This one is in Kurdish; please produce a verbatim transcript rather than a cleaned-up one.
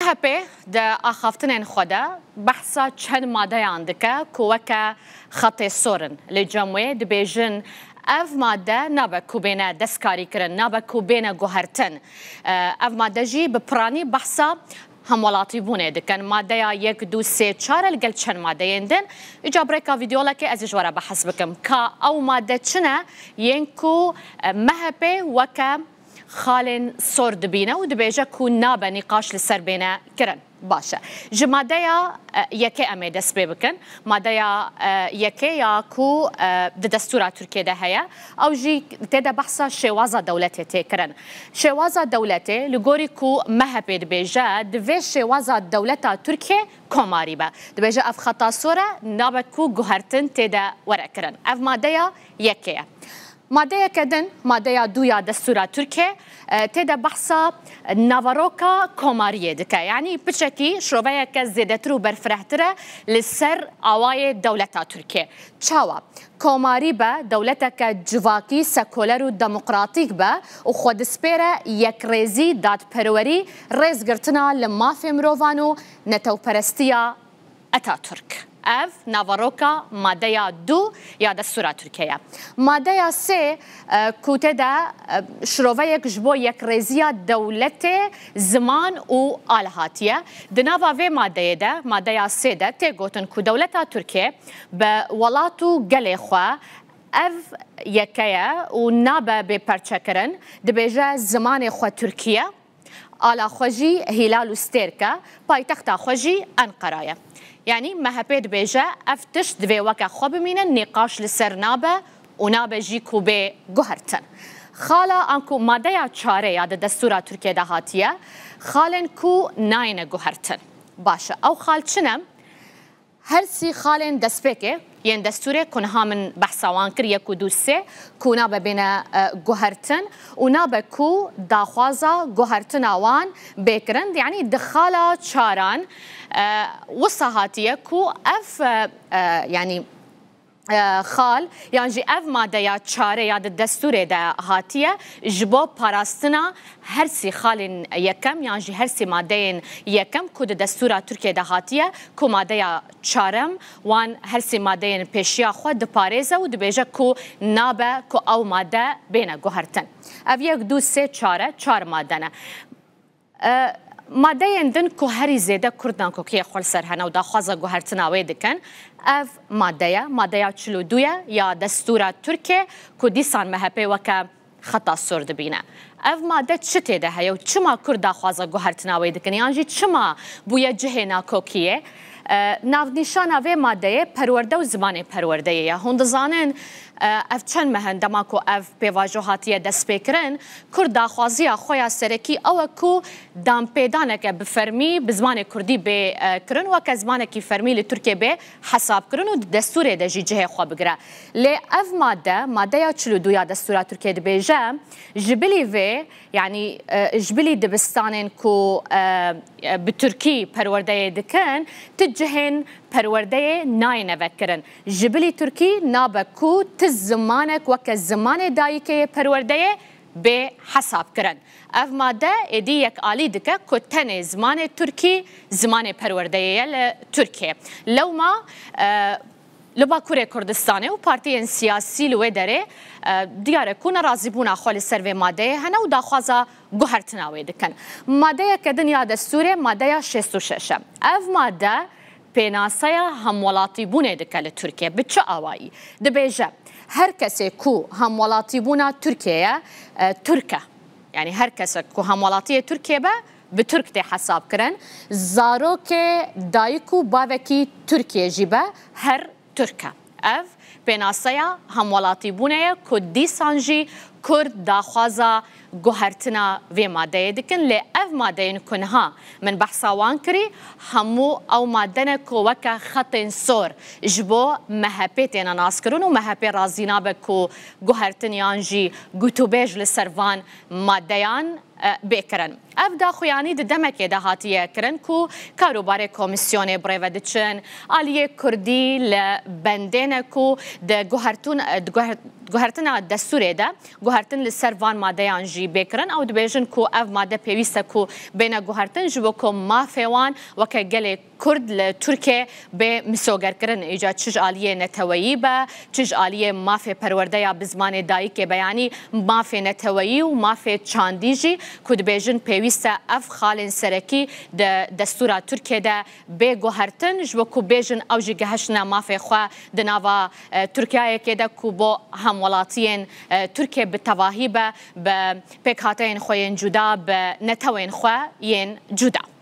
H P di axaftinên xwe de behsa çend madeyan dike ku weke xetê sor in. Li cem wê dibêjin, ev made nabe ku bêne destkarîkirin, nabe ku bêne guhertin. E, ev made jî bi piranî behsa hemwelatîbûnê dikin. Madeya yek, du, sê, çar e, li gel çend madeyên din. Îca birêka vîdeolekê ez ê ji we re behs bikim. Ka ew made çi ne yên ku, e, M H P weke xalên sor dibîne û dibêje ku nabe nîqaş li ser bêne kirin. Baş e. Ji madeya, e, yekê em ê dest pê bikin. Madeya, e, yekê ya ku, e, di destûra Tirkiyê de heye, ew jî tê de behsa şêwaza dewletê tê kirin. Şêwaza dewletê, li gorî ku M H P dibêje, divê şêwaza dewleta Tirkiyê komarî be. Dibêje ev xeta sor e, nabe ku guhertin tê de were kirin. Ev madeya yekê ye. Madeyeke din, madeya du ya destûra Tirkiyê, e, tê de behsa naveroka komariyê dike. Yanî piçekî şiroveyeke zêdetir û berfirehtir e li ser awayê dewleta Tirkiyê. Çawa? Komarî be, dewleteke civakî, sekuler û demokratîk be û xwe dispêre yekrêzî, dadperwerî, rêzgirtina li mafê mirovan û netewperestiya Atatürk. Ev naveroka madeya du ya destûra Tirkiyê ye. Madeya sê, e, ku tê de, e, şiroveyek ji bo yekrêziya dewletê, ziman û al hatiye. Di nava vê madeyê de, madeya sê de tê gotin ku dewleta Tirkiyê bi welat û gelê xwe ev yeke ye û nabe bê perçekirin. Dibêje zimanê xwe Tirkî ye. Ala xwe jî Hîlal û Stêrk e, paytexta xwe jî Enqera ye. Yanî M H P dibêje ev tişt divê weke xwe bimînin, nîqaş li ser nabe û nabe jî ku bê guhertin. Xala anku madeya çarê ya di destûra Tirkiyê de hatiye, xalên ku nayêne guhertin. Baş e, ew xal çi ne? Her sî xalên destpêkê yên destûrê ku niha min behsa wan kir, yek û du sê, ku nabe bêne, e, guhertin û nabe ku daxwaza guhertina wan bê kirin. Yanî di xala çaran, e, wisa hatiye ku ev, e, e, yanî, e, xal yan jî ev madeya çarê ya di destûrê de hatiye ji bo parastina her sî xalên yekem yan jî her sî madeyên yekem ku di destûra Tirkiyê de hatiye, ku madeya çarem wan her sî madeyên pêşiya xwe diparêze û dibêje ku nabe ku ew made bêne guhertin. Ev yek, du, sê, çar e, çar made ne. E, madeyên din ku herî zêde Kurd nakokiyê xwe li ser hene û daxwaza guhertina wê dikin, ev made ye, madeya çil û du ye ya destûra Tirkiyê ku dîsan M H P weke xeta sor dibîne. Ev made çi tê de heye û çima Kurd daxwaza guhertina wê dikin? Yan jî çima bûye cihê nakokiyê? E, navnîşana vê madeyê perwerde û zimanê perwerdeyê ye. Hûn dizanin, e, ev çend meh in dema ku ev pêvajo hatiye destpêkirin, Kurd daxwaziya xwe ya serekî ew e ku danpêdaneke bi fermî bi zimanê Kurdî bê, e, kirin, weke zimanekî fermî li Tirkiyê bê hesabkirin û di destûrê de jî cihê xwe bigire. Lê ev made, madeya çil û du ya destûra Tirkiyê dibêje, ji bilî vê, yanî, e, ji bilî dibistanên ku, e, e, bi tirkî perwerdeyê dikin, ti cihên perwerdeyê nayêne vekirin. Ji bilî tirkî nabe ku ti zimanek weke zimanê dayikê yê perwerdeyê bê hesabkirin. Ev made êdî yekalî dike ku tenê zimanê tirkî zimanê perwerdeyê ye li Tirkiyê. Lewma, e, li Bakurê Kurdistanê û partiyên siyasî li wê derê, e, diyar e ku nerazîbûna xwe li ser vê madeyê hene û daxwaza guhertina wê dikin. Madeyeke din ya destûrê, madeya şêst û şeş e. Ev made pênaseya hemwelatîbûnê dike li Tirkiyê. Bi çi awayî? Dibêje, her kesê ku hemwelatîbûna Tirkiyê ye, e, Tirk e. Yanî her kesek ku hemwelatiyê Tirkiyê be, bi Tirk tê hesabkirin. Zarokê dayik û bavekî Tirkiyê jî be, her Tirk e. Ev pênaseya hemwelatîbûnê ye ku dîsan jî Kurd daxwaza guhertina vê madeyê dikin. Lê ev madeyên ku niha min behsa wan kirî, hemû ew made ne ku weke xetên sor ji bo M H P têne naskirin û M H P razî nabe ku guhertin yan jî gotûbêj li ser van madeyan, e, bê kirin. Ev daxuyanî di demekê de hatiye kirin ku karûbarê komîsyonê bi rê ve diçin, aliyê Kurdî li bendê ne ku di guhertûn-, di guher-, Guhertina destûrê de guhertin li ser van madeyan jî bê kirin. Ew dibêjin ku ev made pêwîst e ku bêne guhertin, ji bo ku mafê wan weke gelê Kurd li Tirkiye bê misogerkirin. Îca çi ji aliyê neteweyî be, çi ji aliyê mafê perwerdeya bi zimanê dayikê be, yanî mafê neteweyî û mafê çandî jî ku dibêjin pêwîst e ev xalên serekî di destûra Tirkiye de bê guhertin, ji bo ku bêjin ew jî gehiştine mafê xwe di nava, e, Tirkiyeyekê de ku bo hemwelatiyên, e, Tirkiye bi tevahî be, bi pêkhateyên xwe yên cuda, bi netewên xwe yên cuda.